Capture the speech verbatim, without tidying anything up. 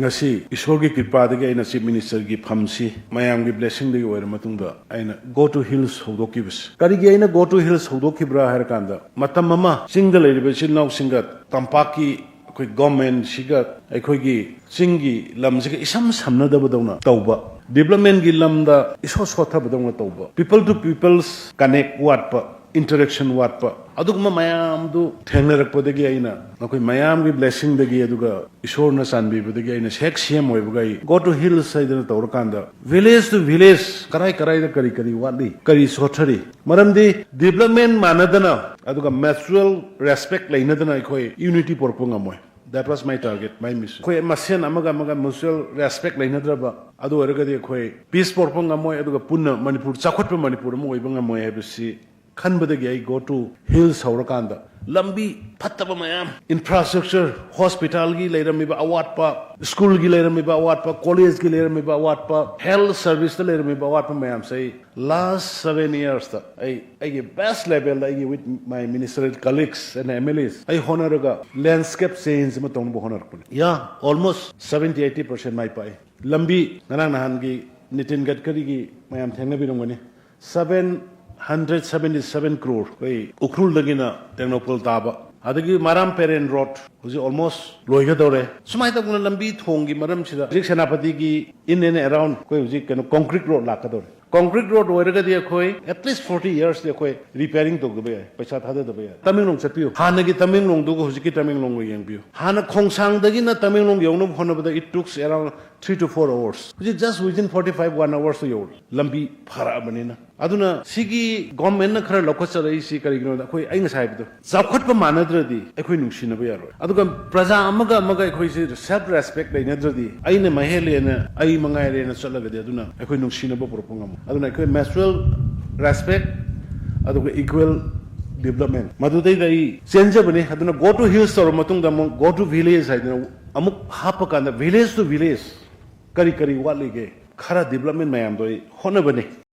ꯉꯁꯤ ꯏꯁꯣꯔꯒꯤ ꯀ꯭ꯔꯤꯄꯥꯗꯒꯤ ꯑꯩꯅ ꯆꯤꯐ ꯃꯤꯅꯤꯁꯇꯔꯒꯤ ꯐꯝꯁꯤ ꯃꯌꯥꯝꯒꯤ ꯕ꯭ꯂꯦꯁꯤꯡꯗꯒꯤ ꯑꯣꯏꯔ ꯃꯇꯨꯡꯗ ꯑꯩꯅ ꯒꯣ ꯇꯨ ꯍꯤꯜꯁ ꯍꯧꯗꯣꯛꯈꯤꯕꯁꯤ꯫ ꯀꯔꯤꯒꯤ ꯑꯩꯅ ꯒꯣ ꯇꯨ ꯍꯤꯜꯁ ꯍꯧꯗꯣꯛꯈꯤꯕ꯭ꯔꯥ ꯍꯥꯏꯔ ꯀꯥꯟꯗ, ꯃꯇꯝ ꯑꯃ ꯆꯤꯡꯗ ꯂꯩꯔꯤꯕ ꯏꯆꯤꯜ ꯏꯅꯥꯎꯁꯤꯡꯒ ꯇꯝꯄꯥꯛꯀꯤ ꯑꯩꯈꯣꯏ ꯒꯣꯔꯃꯦꯟꯁꯤꯒ ꯑꯩꯈꯣꯏꯒꯤ ꯆꯤꯡꯒꯤ ꯂꯝꯁꯤꯒ ꯏꯁꯝ ꯁꯝꯅꯗꯕꯗꯧꯅ ꯇꯧꯕ, ꯗꯤꯕ꯭ꯂꯞꯃꯦꯟꯒꯤ ꯂꯝꯗ ꯏꯁꯣꯠ ꯁꯣꯠꯊꯕꯗꯧꯅ ꯇꯧꯕ, ꯄꯤꯄꯜ ꯇꯨ ꯄꯤꯄꯜꯁ ꯀꯅꯦꯛ ꯋꯥꯠꯄ, ꯏꯟꯇꯔꯦꯛꯁꯟ ꯋꯥꯠꯄ, ꯑꯗꯨꯒꯨꯝꯕ ꯃꯌꯥꯝꯗꯨ ꯊꯦꯡꯅꯔꯛꯄꯗꯒꯤ ꯑꯩꯅ ꯃꯈꯣꯏ ꯃꯌꯥꯝꯒꯤ ꯕ꯭ꯂꯦꯁꯤꯡꯗꯒꯤ ꯑꯗꯨꯒ ꯏꯁꯣꯔꯅ ꯆꯥꯟꯕꯤꯕꯗꯒꯤ ꯑꯩꯅ ꯍꯦꯛ ꯁꯤ ꯑꯦꯝ ꯑꯣꯏꯕꯒ ꯑꯩ ꯒꯣ ꯇꯨ ꯍꯤꯜꯁ ꯍꯥꯏꯗꯅ ꯇꯧꯔꯀꯥꯟꯗ ꯚꯤꯂꯦꯖ ꯇꯨ ꯚꯤꯂꯦꯖ ꯀꯔꯥꯏ ꯀꯔꯥꯏꯗ ꯀꯔꯤ ꯀꯔꯤ ꯋꯥꯠꯂꯤ, ꯀꯔꯤ ꯁꯣꯠꯊꯔꯤ, ꯃꯔꯝꯗꯤ ꯗꯤꯕ꯭ꯂꯞꯃꯦꯟ ꯃꯥꯟꯅꯗꯅ ꯑꯗꯨꯒ ꯃ꯭ꯌꯨꯆꯨꯋꯦꯜ ꯔꯦꯁꯄꯦꯛ ꯂꯩꯅꯗꯅ ꯑꯩꯈꯣꯏ ꯌꯨꯅꯤꯇꯤ ꯄꯨꯔꯛꯄ ꯉꯝꯃꯣꯏ꯫ That was my target, my mission. ꯑꯩꯈꯣꯏ ꯃꯁꯦꯟ ꯑꯃꯒ ꯑꯃꯒ ꯃ꯭ꯌꯨꯆꯨꯋꯦꯜ ꯔꯦꯁꯄꯦꯛ ꯂꯩꯅꯗ꯭ꯔꯕ, ꯑꯗꯨ ꯑꯣꯏꯔꯒꯗꯤ ꯑꯩꯈꯣꯏ ꯄꯤꯁ ꯄꯨꯔꯛꯄ ꯉꯝꯃꯣꯏ, ꯑꯗꯨꯒ ꯄꯨꯟꯅ ꯃꯅꯤꯄꯨꯔ ꯆꯥꯎꯈꯠꯄ ꯃꯅꯤꯄꯨꯔ ꯑꯃ ꯑꯣꯏꯕ ꯉꯝꯃꯣꯏ ꯍꯥꯏꯕꯁꯤ ꯈꯟꯕꯗꯒꯤ ꯑꯩ ꯒꯣ ꯇꯨ ꯍꯤꯜꯁ ꯍꯧꯔꯀꯥꯟꯗ ꯂꯝꯕꯤ ꯐꯠꯇꯕ ꯃꯌꯥꯝ, ꯏꯟꯐ꯭ꯔꯥꯁ꯭ꯇ꯭ꯔꯛꯆꯔ, ꯍꯣꯁꯄꯤꯇꯥꯜꯒꯤ ꯂꯩꯔꯝꯃꯤꯕ ꯑꯋꯥꯠꯄ, ꯁ꯭ꯀꯨꯜꯒꯤ ꯂꯩꯔꯝꯃꯤꯕ ꯑꯋꯥꯠꯄ, ꯀꯣꯂꯦꯖꯀꯤ ꯂꯩꯔꯝꯃꯤꯕ ꯑꯋꯥꯠꯄ, ꯍꯦꯜꯊ ꯁꯔꯚꯤꯁꯇ ꯂꯩꯔꯝꯃꯤꯕ ꯑꯋꯥꯠꯄ ꯃꯌꯥꯝꯁꯦ ꯑꯩ ꯂꯥꯁ ꯁꯚꯦꯟ ꯏꯌꯔꯁꯇ ꯑꯩ ꯑꯩꯒꯤ ꯕꯦꯁ ꯂꯦꯚꯦꯜꯗ ꯑꯩꯒꯤ with my ministerial colleagues and M L As ꯑꯩ ꯍꯣꯠꯅꯔꯒ ꯂꯦꯟꯁꯀꯦꯞ ꯆꯦꯟꯖ ꯑꯃ ꯇꯧꯅꯕ ꯍꯣꯠꯅꯔꯛꯄꯅꯤ꯫ ꯌꯥ, almost seventy eighty percent ꯃꯥꯏ ꯄꯥꯛꯏ꯫ ꯂꯝꯕꯤ ꯉꯔꯥꯡ ꯅꯍꯥꯟꯒꯤ ꯅꯤꯇꯤꯟ ꯒꯗꯀꯔꯤꯒꯤ ꯃꯌꯥꯝ ꯊꯦꯡꯅꯕꯤꯔꯝꯒꯅꯤ꯫ Seven hundred seventy seven crore ꯑꯩꯈꯣꯏ ꯎꯈ꯭ꯔꯨꯜꯗꯒꯤꯅ ꯇꯦꯡꯅꯧꯄꯜ ꯇꯥꯕ, ꯑꯗꯒꯤ ꯃꯔꯥꯝ ꯄꯦꯔꯦꯟ ꯔꯣꯗ ꯍꯧꯖꯤꯛ almost ꯂꯣꯏꯒꯗꯧꯔꯦ꯫ ꯁꯨꯃꯥꯏꯅ ꯇꯧꯗꯅ ꯂꯝꯕꯤ ꯊꯣꯡꯒꯤ ꯃꯔꯝꯁꯤꯗ ꯍꯧꯖꯤꯛ ꯁꯦꯅꯥꯄꯇꯤꯒꯤ in and around ꯑꯩꯈꯣꯏ ꯍꯧꯖꯤꯛ ꯀꯩꯅꯣ ꯀꯣꯡꯀ꯭ꯔꯤꯠ ꯔꯣꯗ ꯂꯥꯛꯀꯗꯧꯔꯦ꯫ ꯀꯣꯡꯀ꯭ꯔꯤꯠ ꯔꯣꯗ ꯑꯣꯏꯔꯒꯗꯤ ꯑꯩꯈꯣꯏ at least forty yearsꯇꯤ ꯑꯩꯈꯣꯏ ꯔꯤꯄꯦꯌꯔꯤꯡ ꯇꯧꯗꯕ ꯌꯥꯏ, ꯄꯩꯁꯥ ꯊꯥꯗꯗꯕ ꯌꯥꯏ꯫ ꯇꯃꯦꯡꯂꯣꯡ ꯆꯠꯄꯤꯌꯨ, ꯍꯥꯟꯅꯒꯤ ꯇꯃꯦꯡꯂꯣꯡꯗꯨꯒ ꯍꯧꯖꯤꯛꯀꯤ ꯇꯃꯦꯡꯂꯣꯡꯒ ꯌꯦꯡꯕꯤꯌꯨ꯫ ꯍꯥꯟꯅ ꯈꯣꯡꯁꯥꯡꯗꯒꯤꯅ ꯇꯃꯦꯡꯂꯣꯡ ꯌꯧꯅꯕ ꯍꯣꯠꯅꯕꯗ it took around three to four hours꯫ ꯍꯧꯖꯤꯛ just within forty five, one hourꯁꯇ ꯌꯧꯔꯦ꯫ ꯂꯝꯕꯤ ꯐꯔꯛꯑꯕꯅꯤꯅ꯫ ꯑꯗꯨꯅ ꯁꯤꯒꯤ ꯒꯣꯔꯃꯦꯟꯅ ꯈꯔ ꯂꯧꯈꯠꯆꯔꯛꯏꯁꯤ ꯀꯔꯤꯒꯤꯅꯣꯗ, ꯑꯩꯈꯣꯏ, ꯑꯩ ꯉꯁꯥꯏ ꯍꯥꯏꯕꯗꯣ, ꯆꯥꯎꯈꯠꯄ ꯃꯥꯟꯅꯗ꯭ꯔꯗꯤ ꯑꯩꯈꯣꯏ ꯅꯨꯡꯁꯤꯅꯕ ꯌꯥꯔꯣꯏ꯫ ꯑꯗꯨꯒ ꯄ꯭ꯔꯖꯥ ꯑꯃꯒ ꯑꯃꯒ ꯑꯩꯈꯣꯏꯁꯦ ꯁꯦꯜꯐ ꯔꯦꯁꯄꯦꯛ ꯂꯩꯅꯗ꯭ꯔꯗꯤ, ꯑꯩꯅ ꯃꯍꯦꯜꯂꯦꯅ, ꯑꯩ ꯃꯉꯥꯏꯔꯦꯅ ꯆꯠꯂꯒꯗꯤ, ꯑꯗꯨꯅ ꯑꯩꯈꯣꯏ ꯅꯨꯡꯁꯤꯅꯕ ꯄꯨꯔꯛꯄ ꯉꯝꯃꯣꯏ꯫ ꯑꯗꯨꯅ ꯑꯩꯈꯣꯏ ꯃ꯭ꯌꯨꯆꯨꯋꯦꯜ ꯔꯦꯁꯄꯦꯛ ꯑꯗꯨꯒ ꯏꯀ꯭ꯋꯦꯜ ꯗꯤꯕ꯭ꯂꯞꯃꯦꯟ, ꯃꯗꯨꯗꯩꯗ ꯑꯩ ꯆꯦꯟꯖꯕꯅꯤ꯫ ꯑꯗꯨꯅ ꯒꯣ ꯇꯨ ꯍꯤꯜꯁ ꯇꯧꯔꯕ ꯃꯇꯨꯡꯗ ꯑꯃꯨꯛ ꯒꯣ ꯇꯨ ꯚꯤꯂꯦꯖ ꯍꯥꯏꯗꯅ ꯑꯃꯨꯛ ꯍꯥꯞꯄ ꯀꯥꯟꯗ, ꯚꯤꯂꯦꯖ ꯇꯨ ꯚꯤꯂꯦꯖ ꯀꯔꯤ ꯀꯔꯤ ꯋꯥꯠꯂꯤꯒꯦ, ꯈꯔ ꯗꯤꯕ꯭ꯂꯞꯃꯦꯟ ꯃꯌꯥꯝꯗꯣ ꯑꯩ ꯍꯣꯠꯅꯕꯅꯤ꯫